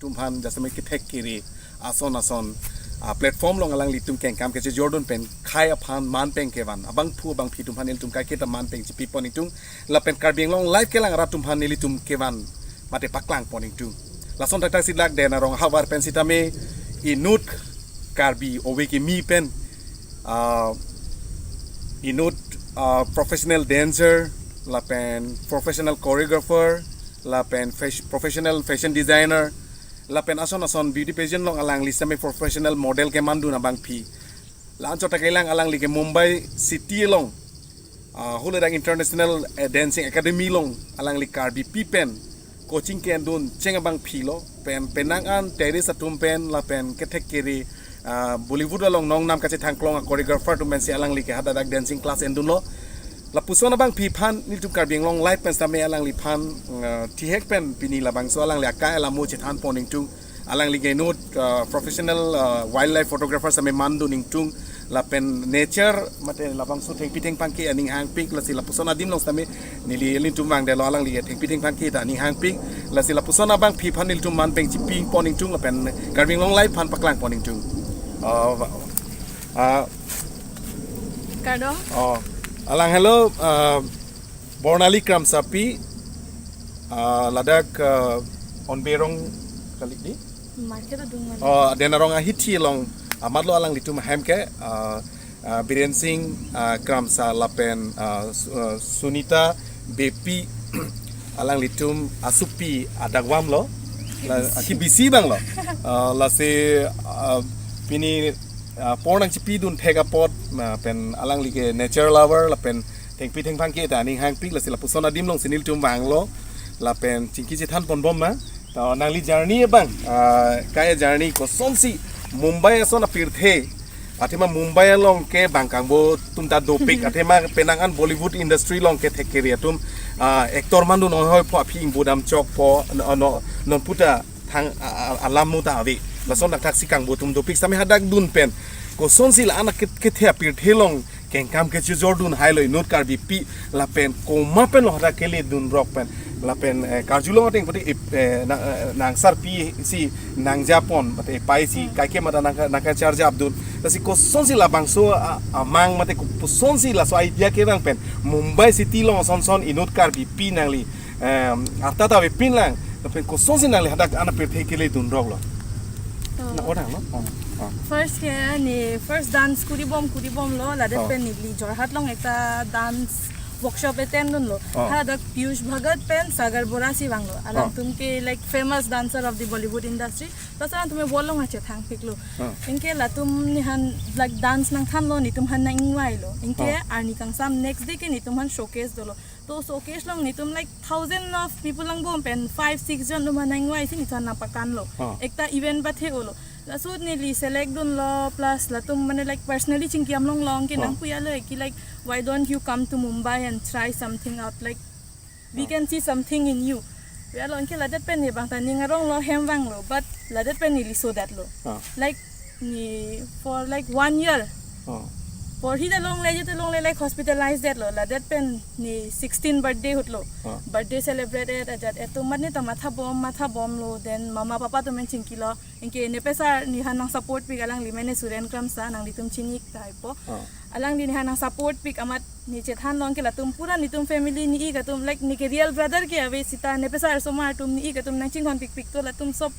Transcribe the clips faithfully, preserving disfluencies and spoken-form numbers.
tum aphan jasemet kethek kere ason ason, ah, platform along alanglitum kengkam kachejordun pen khei aphan manpeng kevan abangphu abangphi atum aphan nelitum kaiketa manpeng chipipon ingtung lapen Karbi Anglong Live kelang arat atum aphan nelitum kevan mate paklangpon ingtung. Lason thakthak si lake Dena Rong ahavar pen sitame inut Karbi ove kimi pen, ah, inut, ah, professional dancer lapen professional choreographer lapen fash-, professional fashion designer lapen ason ason beauty pageant along alangli sitame professional model kemandun abangphi. La-anchot ta kelang alangli ke Mumbai city along, ah, hule dak international, eh, dancing academy along alangli Karbipi pen coaching kendun cheng abangphi lo pen penang an terrorist atum pen lapen kethek kere, ah, Bollywood along nongnam kachethangklong a choreographer atum pensi alangli ke hadak dak dancing class endunlo. Lapuson abangphi aphan nelitum Karbi Anglong Live pen sitame alangliphan, ah, thihek pen pini labangso alangli akai alamo chethanpon ingtung. Alangli ke inut, ah, professional, ah, wildlife photographer sitame mandun ingtung lapen nature mate labangso thengpi thengphang ke aning hangpik, lasi lapuson adim along sitame neli nelitum vangdetlo alangli ke thengpi thengphang ke ta aning hangpik, lasi lapuson abangphi aphan nelitum manpeng chipipon ingtung lapen Karbi Anglong Live aphan paklangpon ingtung. Ah, va-, ah, Kardom. Oh, alang hello, ah, Bornali Kramsapi, ah, ladak, ah, Onberong kali di? Market adung mana? Oh, Dena Rong ahithi along amatlo alanglitum ahem ke, ah, ah, Biren Singh, ah, Kramsa lapen, ah, Su-, ah, Sunita Beypi alanglitum asopi adagvam lo. La, aki bisi abang lo. Ah, lasi, ah, pini, ah, apor nangchipidun thek apot, ah, pen alangli ke nature lover lapen thengpi thengphang ke ta aning hangpik, lasi lapuson adim along si nelitum vanglo lapen chingki chethanponbom ma. To nangli journey abang, ah, kai journey kosonsi Mumbai ason apirthe, athema Mumbai along ke bang kangbo atum ta dopik, athema penang an Bollywood industry along kethek kere atum, ah, actor mandun oi hoi pho aphi ingbodam chokpo, no, no, non puta thang, ah, ah, alam mo ta ave. Lason dak thaksi kangbo atum dopik sitame hadak dun pen kosonsi la-an ke, kethe apirthe along kengkam kachejordun hailo inut Karbipi lapen komat pen lo hadak keledun rok pen lapen, eh, karjulong ateng pati ip-, eh, na-, eh, nangsarpi si nangjapon mate pai si kaike mata nangka, nangkacharjapdun. Lasi kosonsi labangso, ah, amang mate kosonsi laso idea kevang pen Mumbai city along ason son inut Karbipi nangli, em, arta ta avepin lang, lapen kosonsi nangli hadak an apirthe keledun rok lo. To, na orang lo. Oh, oh. First ke ne first dance kuribom kuribom lo, ladak Oh. pen neli Jorhat along ekta dance workshop attend dunlo. Oh. Hadak Piyush Bhagat pen Sagar Bora si vanglo. Alang Oh. atum ke, like, famous dancer of the Bollywood industry. Laso atum ke bolong achet thangpiklo. Oh. Anke latum nephan, like, dance nangthanlo, netum aphan nang-ingvailo. Anke Oh. arni kangsam next day ke netum aphan showcase dolo. To showcase along netum, like, thousand of people langbom pen five six jon atum aphan nang-ingvaisi netum aphan nangpakanlo. Oh. Ekta event pathe-olo. Laso neli select dunlo plus latum mane, like, personally chingki am long long ke Oh. nangpu-alo ki, like, "Why don't you come to Mumbai and try something out? Like, we Oh. can see something in you." Pu-alo, anke ladak pen ne bang ta ning arong lo hem vanglo, but ladak pen neli sodetlo. Oh. Like, ne for, like, one year. Oh. Porhi ta longle, je ta longle, like, hospitalized detlo. Ladak pen ne sixteen birthday ahutlo. Oh. Birthday celebrate-et ajat-et atum amat ne ta mathabom, mathabomlo. Then mama papa atum pen chingkilo. Anke ne pesar nephan nang support pik alangli mane Suren Kramsa, nanglitum chini tahai po. Oh. Alangli nephan nang support pik amat ne chethanlo, anke latum pura netum family ne-ik atum, like, ne ke real brother ke ave sita ne pesar osomar atum ne-ik atum nangchinghon pikpik, to latum sob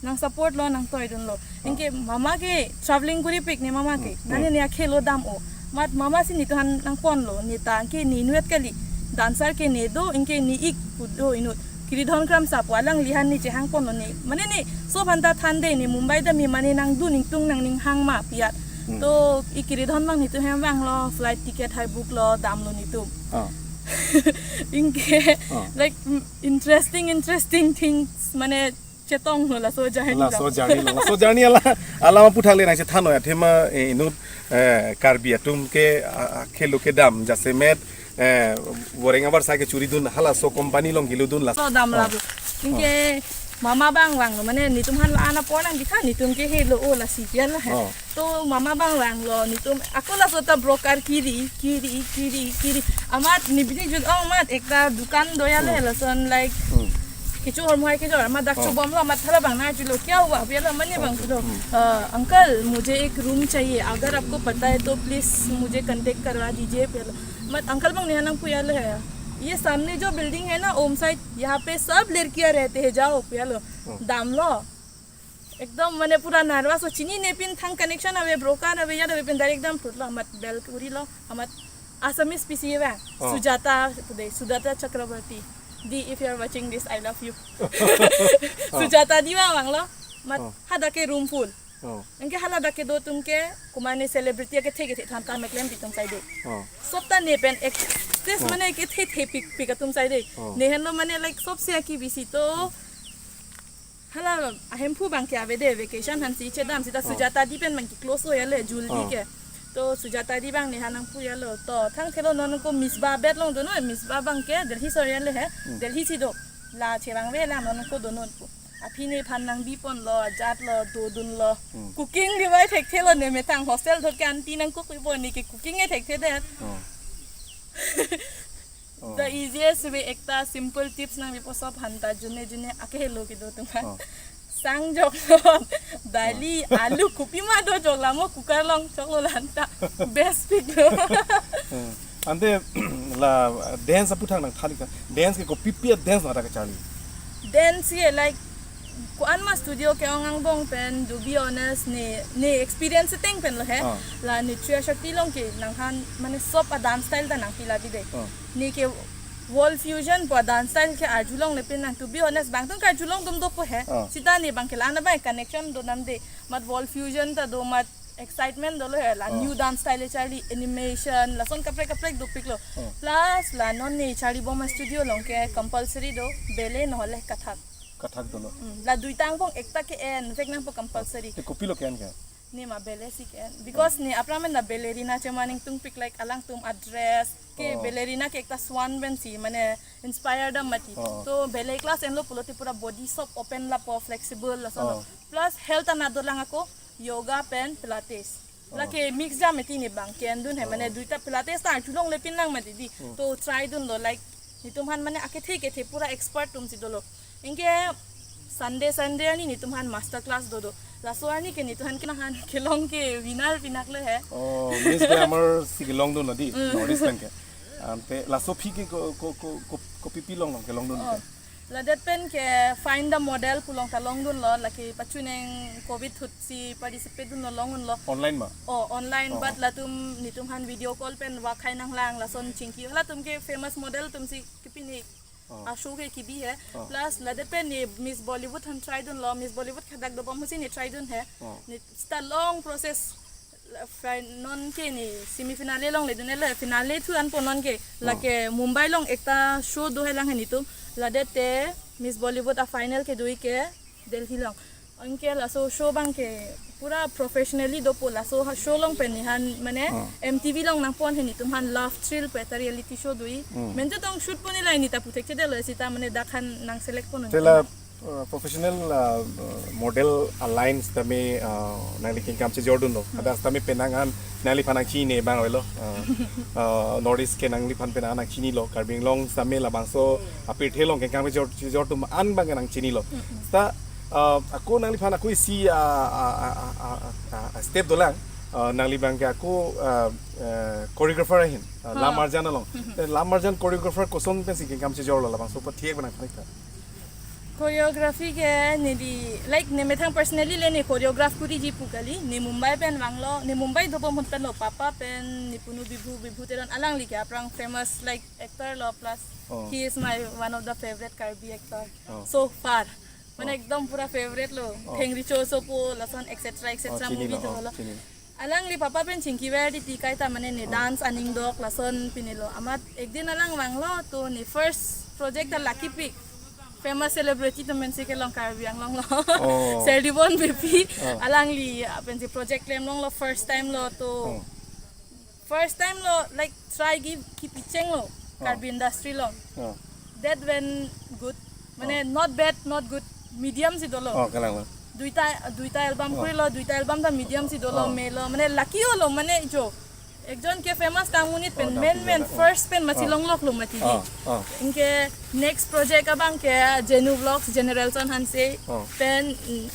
nang support lo, nang toidunlo. Ah. Anke mama ke traveling kuripik ne mama ke. Hmm, Nane hmm. ne akhelo dam-o. Amat mama si netum aphan nangponlo, ne ta anke ne inutvet kali. Dancer ke ne do, anke ne-ik pu do inut. Kiridhon Kramsa pu alangli aphan ne chehangponlo ne. Mane ne sob aphan ta than de, ne Mumbai ta me mane nangdun ingtung nangning hang ma pu-at. Hmm. To i Kiridhon abang netum hem vanglo, flight ticket hai book lo, damlo netum. Ah. Anke, Ah. like, mm, interesting, interesting things, mane chetonglo laso journey Laso abang. journey lo. Laso journey ala, ala ma puthak le nangchethan noi, athema, eh, inut, eh, Karbi atum ke, ah, ah, khelo kedam, jasemet, eh, voreng abar sa ke churidun halaso company along geludun la. So dam Oh. labu. Anke mama abang vanglo, mane netum aphan la-an apor nangkethan, netum ke helo-o lasi pian la he. Oh. To mama abang vanglo, netum ako laso ta broker kiri, kiri, kiri, kiri. Amat ne bini jut-ong amat ekta dukan do-ya le Hmm. lason, like, Hmm. Kecho hormu hai kejor, amat dak Oh. chobomlo, amat thala bang nangchulo, kya hua, pu ilo, mane bang Okay. chulo. Hmm. "अ, अंकल, मुझे एक रूम चाहिए, अगर आपको पता है तो प्लीज मुझे कांटेक्ट करवा दीजिए," pu ilo. Amat uncle bang neha nangpu ilo he, "ये सामने जो बिल्डिंग है ना, ओम साइड, यहाँ पे सब लड़कियां रहते हैं, जाओ," pu ilo. Oh. Damlo. Ekdom mane pura nervous lo, chininepin, thang connection ave, broken ave, ya ave pen direct damphutlo, amat bell kurilo, amat Assamese pisi ave, Oh. Sujata, today, Sujata Chakraborty. Di, if you are watching this, I love you. Oh. Sujata di vang vanglo, amat Oh. hadak ke room full. Oh. Anke hala dak kedo atum ke, komatne celebrity akethe kethe than kam keklem pi atum sai do. Oh. Sob ta ne pen actress Oh. mane kethe thepik pik atum sai do. Oh. Ne henlo mane like sobse akebisi to. Hala ahemphu bang ke ave de, vacation aphan si chedam sita Oh. Sujata di pen bang ke close lo ya le, Jul di Oh. ke. To Sujata di bang neha nangpu ilo. To thangthelo, non ko Misbah abet along do non, Misbah bang ke Delhi sor ya le he. Hmm. Delhi si do. La chevang ve lang, non ko do non pu. Aphi nephan nangbiponlo, ajatlo, dodunlo. Hmm. Cooking di vai thekthelo, ne methang hostel thot ke aunty nang cook pipon, ne ke cooking e thekthe det. Oh. Oh. The easiest way, ekta simple tips nangbipo sob aphan ta, june june akehelo kedo atum aphan. Oh. Sang joklo, dali, Oh. alu, kopima do joklo mo cooker along choklo, la-an ta best piklo. Hmm. Ante la dance aputhak nangthan-ik tha. Dance ke kopipi a-dance nangta kacharli? Dance ye like ko-an ma studio ke-ong angbong pen, to be honest, ne, ne experience ateng pen lo he. Ah. La Nritya Shakti along ke nangthan mane sob a-dance style ta nangpi la bide. Ah. Ne ke wall fusion pu a-dance style ke arjulongle pen nang, to be honest, bang atum ke arjulong dum dopo he. Ah. Sita ne bang ke la-an abang connection donam de. Amat wall fusion ta do, amat excitement dolo he, la Oh. new dance style charli, animation, lason kaprek kaprek dopiklo. Oh. Plus la non ne charlibom a-studio along ke compulsory do, ballet nohole Kathak. Kathak dolo. Hmm, la duita angbong ekta ke-en vek nangpo compulsory. Te kopilo ke-en ke? Ne ma ballet si ke-en. Because Oh. ne aphrang pen la ballerina chemang ingtungpik, like alangtum a-dress ke Oh. ballerina ke ekta swan pensi mane inspire dam mati. Oh. To ballet class enlo pulote pura body sob open lapo, flexible lason. Oh. Plus health anat dolang ako, yoga pen Pilates. Oh. Lake mix jam eti ne bang ke-endun he, mane Oh. duita Pilates ta arjulongle pin lang mati di. Hmm. To try dunlo, like netum aphan mane akethe kethe pura expert atum si dolo. Anke Sunday Sunday arni netum aphan master class dodo. Laso arni ke netum aphan kinang aphan kelong ke winner pinak lo he. Oh, Miss Glamour si kelongdunlo di, Hmm. North East pen ke. Ante laso aphi ke ko, ko, ko, ko, kopipi along long kelongdun Oh. ke? Ladet pen ke Find the Model pu along ta longdunlo, lake pachuneng covid ahut si participate dunlo, longdunlo. Online ma? Oh, online, Oh. but latum netum aphan video call pen vak hai nanglang, lason chingki. Halatum ke famous model atum si kepine Oh. a-show ke kebi he. Oh. Plus ladet pen ne Miss Bollywood aphan try dunlo, Miss Bollywood ke hadak dobom ahut si ne try dun he. Oh. Ne seta long process, la, fi-, non ke ne semi finale along ledun he, la finale thu anpo non ke. Oh. Lake Mumbai along ekta show do he lang he netum. Ladet te Miss Bollywood a-final kedo-ik ke Delhi along. Anke laso show bang ke pura professionally dopo, laso ha-, show along pen nephan mane Oh. M T V along nangpon he netum aphan Love Thrill pu ekta reality show do-ik. Hmm. Mente tong shoot pon-ik la, ne ta pu thekchedetlo, sita mane dak aphan nang select pon Te un-un. la, uh, professional, uh, model alliance tame, uh, nangli kengkam chejordunlo. Hmm. Hadak tame penang an nangliphan nangchinine abang avelo. Uh, uh, North East ke nangliphan penang nangchinilo. Karbi Anglong tame labangso apirthe along kengkam chejor, chejor atum an bang nangchinilo. Hmm, hmm. Seta, uh, ako nangliphan ako isi, uh, uh, uh, uh, uh, uh, uh, step dolang. Uh, nangli bang ke ako, uh, uh, choreographer ahin. Uh, Lam Oh. Arjan along. Hmm, hmm. Te Lam Arjan choreographer koson pensi kengkam chejorlo, labangso pathek bang nangthan-ik tha. Choreography ke neli, like, ne methang personally le ne choreograph kuriji pu kali, ne Mumbai pen vanglo, ne Mumbai dobom ahut pen lo, papa pen ne punu Bibhu, Bibhu Teron, alangli ke aphrang famous, like, actor lo, plus Oh. he is my one of the favorite Karbi actor Oh. so far. Mane Oh. ekdom pura favorite lo, Oh. Thengri Cho Sopo, lason et cetera et cetera Oh, movie chinilo, do oh, lo. Chinilo. Alangli papa pen chingki ver di ti kaita mane ne Oh. dance aning dok lason pinilo. Amat ek din alang vanglo to ne first project ta laki pik. Famous celebrity atum pensi kelong Karbi Anglong lo. Oh. Serlibon Beypi Oh. alangli, ah, pensi project klem longlo first time lo to. Oh. First time lo like try ki, kipi chenglo Oh. Karbi industry lo. Oh. That went good. Mane Oh. not bad, not good, medium si dolo. Oh, kalang lo. Duita, duita album Oh. kurilo, duita album ta medium si dolo, Oh. melo, mane laki olo, mane jo. Ekjon ke famous tang monit pen Oh, main dam main pijala. First pen masi Oh. longloklo mati di. Oh, oh. Anke next project abang ke Jenu Vlogs, General Son Hanse Oh. pen, mm,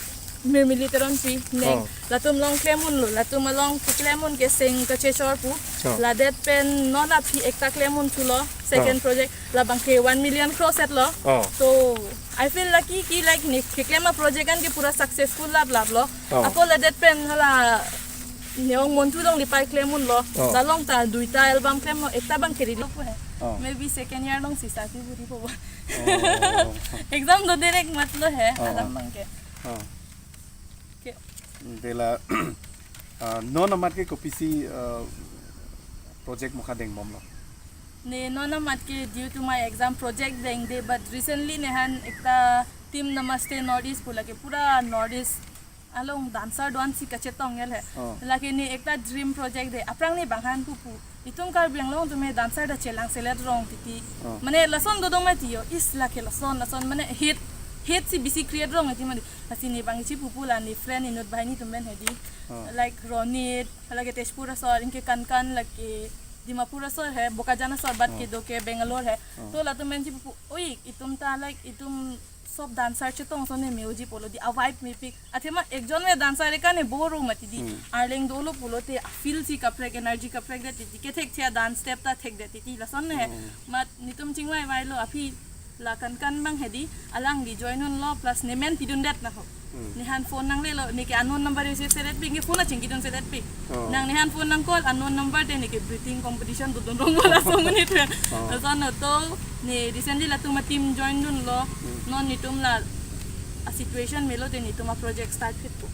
Mirmili Teronpi neng Oh. latum along klem unlo, latum along keklem un ke Seng Kachechor pu. Oh. Ladet pen non aphi ekta klem unthulo second Oh. project, labang ke one million cross etlo. Oh. So I feel lucky ki like ne keklem a project an ke pura successful laplaplo. Oh. Ako ladet pen hala ne ong Montu along lipai klem unlo. Oh. Lalong ta duita album klemlo, ekta abang ke release lo pu he. Oh. Maybe second year along si start pu di po. Oh. Exam do direct matlo he, Oh. alam abang ke. Oh. Ke. Dela, ah, non amat ke kopisi, ah, project mokha dengbomlo? Ne non amat ke due to my exam project dengde, but recently nephan ekta team Namaste Northeast pu lake pura Northeast along dancer do-an si kachetong el he. Oh. Lake ne ekta dream project de. Aphrang ne bang aphan pupu, itum Karbi Anglong atum he dancer ta chelang selet rong titi. Oh. Mane lason dodun mati yo. Is lake lason, lason mane hate, hate si bisi create rong titi mane. Lasi ne bang chipupu la ne friend inut banghini atum pen hedi. Oh. Like Ronit, lake Tezpur asor, anke Kankan lake Dimapur asor he, Bokajan asor, but Oh. kedo ke Bangalore he. Oh. To latum pen chipupu, oi, itum ta like itum sob dancer chetong ason ne me-oji pulo di, a vibe mepik. Athema ekjon me dancer eka ne boro mati di. Hmm. Arleng dolo pulote a feel si kaprek, energy kaprek det titi, kethekthia dance step ta thekdet titi lason ne he. Hmm. Mat netum chingvai vailo, aphi la Kankan abang hedi, alangli join unlo plus ne men pidundet na ho. Hmm. Nephan phone nanglelo, ne ke unknown number receive selet pi, ne phone achingkidun selet pi. Oh. Nang nephan phone nang call, unknown number te ne ke breathing competition dodun rong bola so muni tu. Oh. Lason to ne recently latum a team join dunlo. Hmm. Non netum la a situation melote netum a project start phitpo.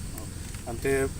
Ante,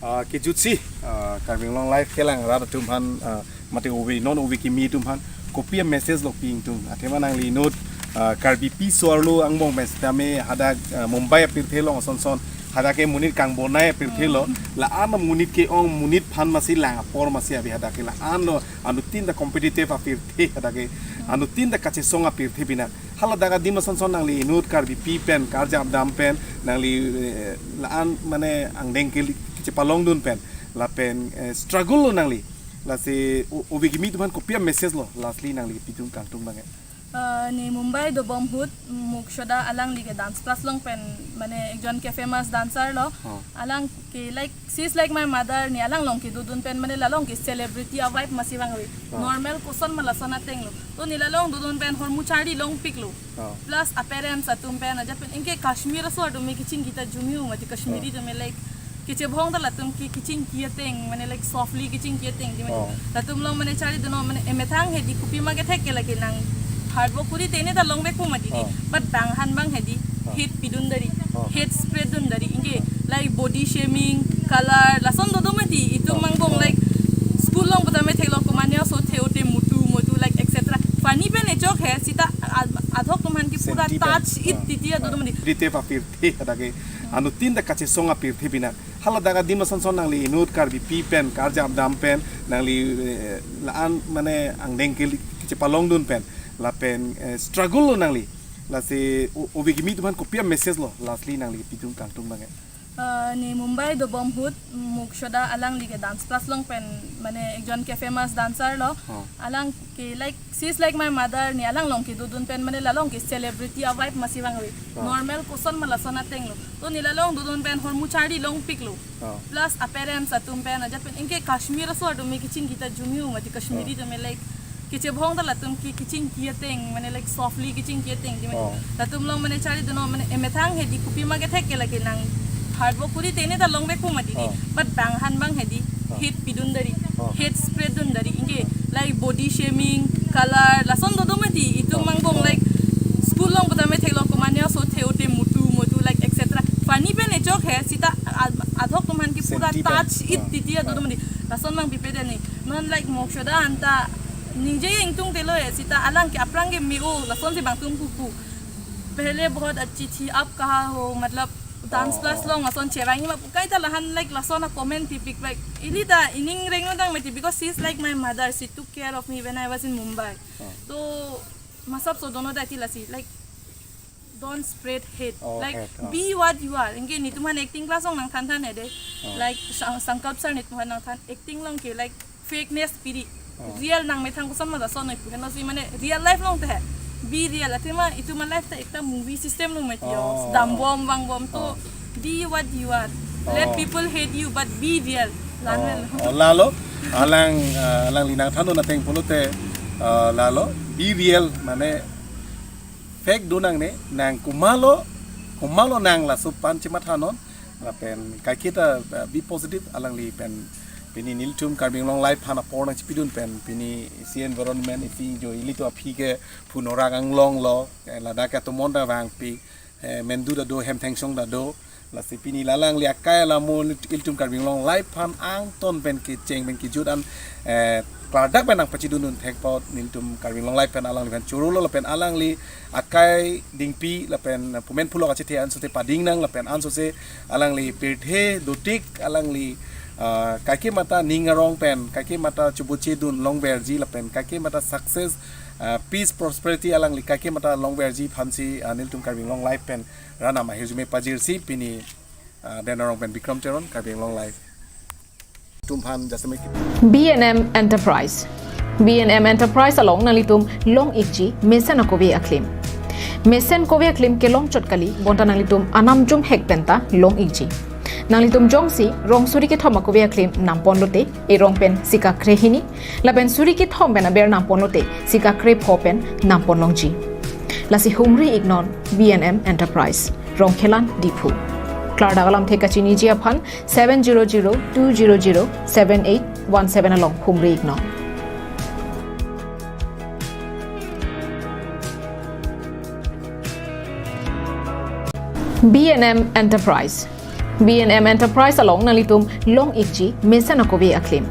ah, kejutsi, ah, Karbi Anglong Live kelang rat atum aphan, ah, mate ove, non ove kimi atum aphan kopi a message lo pi ingtung. Athema nangli inut, ah, Karbipi so-arlo angbong pen sitame hadak, ah, Mumbai apirthe along ason son, hadak ke monit kangbonai apirthe lo, la-an monit ke-ong monit aphan masi lang apor masi abi hadak ke la-an lo, anuttin ta competitive apirthe hadak ke, anuttin ta kachesong apirthe pina. Haladak adim ason son nangli inut Karbipi pen, karjap dam pen, nangli, eh, la-an mane angdeng ke li-, kechepalong dun pen, lapen, eh, struggle lo nangli. Lasi o-, ove kimi atum aphan kopi a message lo, lastly nangli pitung kangtung abang ke. Eh, ne Mumbai dobom ahut, Moksha da alangli ke Dance Plus along pen, mane ekjon ke famous dancer lo. Oh. Alang ke like, she's like my mother, ne alang along kedodun pen, mane la along ke celebrity a vibe masi vangve. Oh. Normal koson ma lason ateng lo. To ne la along dodun pen hormu charli longpiklo. Oh. Plus a parents atum pen, ajat pen, anke Kashmir asor atum me kachingki ta jumio mati Kashmiri Oh. atum me like, kechebhong ta latum ke kachingki ateng, mane like softly kachingki ateng di mane. Oh. Latum along mane charlidunnon mane emethang hedi kopima kethek ke lake nang hard work kuri te ne ta longvekpo mati di. Oh. But bang aphan abang hedi Oh. hate pidun dari, Oh. hate spread dun dari, anke like body shaming, color, lason dodo mati, itum Oh. angbong Oh. like school along putame theklo, komatne aso the-ote mutu mutu like et cetera. Funny pen echok he, sita a-, adhok atum aphan ke pura Sensitive. touch it Oh. titi adodo mati. Sensitive apirthe hadak ke. Anuttin ta kachesong apirthe pina. Haladak adim ason son nangli inut Karbipi pen, karjap dam pen, nangli, eh, la-an mane angdeng ke li-, kechepalong dun pen, lapen, eh, struggle lo nangli. Lasi o-, ove kimi atum aphan kopi a message lo, lastly nangli pitung kangtung abang ke. Eh, ne Mumbai dobom ahut, Moksha da alangli ke Dance Plus along pen, mane ekjon ke famous dancer lo. Oh. Alang ke like, she's like my mother, ne alang along kedodun pen, mane la along ke celebrity a vibe masi vangve. Oh. Normal koson ma lason ateng lo. To ne la along dodun pen hormu charli longpiklo. Oh. Plus a parents atum pen, ajat pen, anke Kashmir asor atum me kachingki ta jumio mati, Kashmiri Oh. atum me like, kechebhong ta latum ke kachingki ateng, mane like softly kachingki ateng di mane. Oh. Latum along mane charlidunnon mane emethang hedi kopima kethek ke lake nang hard work kuri te ne ta longvekpo mati di. Oh. But bang aphan abang hedi Oh. hate pidun dari, Oh. hate spread dun dari, anke like body shaming, color, lason dodo mati, itum Oh. angbong Oh. like school along putame theklo, komatne aso the-ote mutu mutu like et cetera. Funny pen echok he, sita a-, adhok atum aphan ke pura Sensitive. touch it Oh. titi adodo Oh. mati. Lason abang pipe de ne. Non like Moksha da anta ningje ingtung telo e, sita alang ke aphrang ke me-o, lason si bang atum pupu. Pehle bahut achhi thi, ab kaha ho, matlab Dance Oh, Plus oh. along ason chevangji ma pu kaita lahan like lason a comment pipik like. Ili ta ining rengno dang mati because she's like my mother, she took care of me when I was in Mumbai. Oh. To masap so dono dati lasi like don't spread hate. Oh, like hate, oh. Be what you are. Anke netum aphan acting class along nangthan than hedi. Oh. Like Sa-, Sankalp sir netum aphan nangthan acting along ke like Fakeness piri. Oh. Real nangmethang kosonma lason noi pu henlo si mane real life along te. Be real. Athema itum a-life ta ekta movie system lo mati yo. Oh. Dambom vangbom to. Oh. Be what you are. Let Oh. people hate you but be real. Lan Oh, melo. Oh, lalo. Alang, ah, alangli nangthandun ateng pulote, ah, lalo. Be real mane fake do nangne, nang komatlo, komatlo nang laso aphan chemathanon, lapen kaiketa, ah, be positive alangli pen pini nelitum Karbi Anglong Live aphan apor nangchipidun pen pini isi environment isi jo ilitum aphi ke Phunorak Anglong lo, eh, ladak ke tomon ta vangpi, eh, mendu ta do hem thengsong ta do, lasi pini la alangli akai alamo ilitum Karbi Anglong Live aphan angton pen kecheng pen kejut an, eh, klardak pen nangpachidundun thek apot nelitum Karbi Anglong Live pen alangli aphan choro lo lapen alangli akai dingpi lapen pumen pulok achethe ansose pading nang lapen ansose alangli pirthe dotik alangli, ah, kaike mata ning arong pen kaike mata chubuchedun longverji lapen kaike mata success, ah, peace prosperity alangli kaike mata longverji aphansi, ah, nelitum Karbi Anglong Live pen ranam ahirjume pajirsi pini, ah, Denarong pen Bikram Teron, Karbi Anglong Live. Tum aphan jasemet. B and M Enterprise. B and M Enterprise along nanglitum long-ikji mesen akove aklim. Mesen kove aklim kelong chot kali bonta nanglitum anam jumhek penta long-ikji. Nanglitum jongsi rong suri kethom akove aklim nampon lote, erong pen sika krehini, lapen suri kethom pen aber nampon lote, sika krepho pen nampon longji. Lasi humri-iknon B and M Enterprise, Rongkhelan, Diphu. Klardak alamthe kachiniji aphan seven zero zero two zero zero seven eight one seven along humri-iknon. B and M Enterprise. B and M Enterprise along nanglitum long-ikji mesen akove aklim.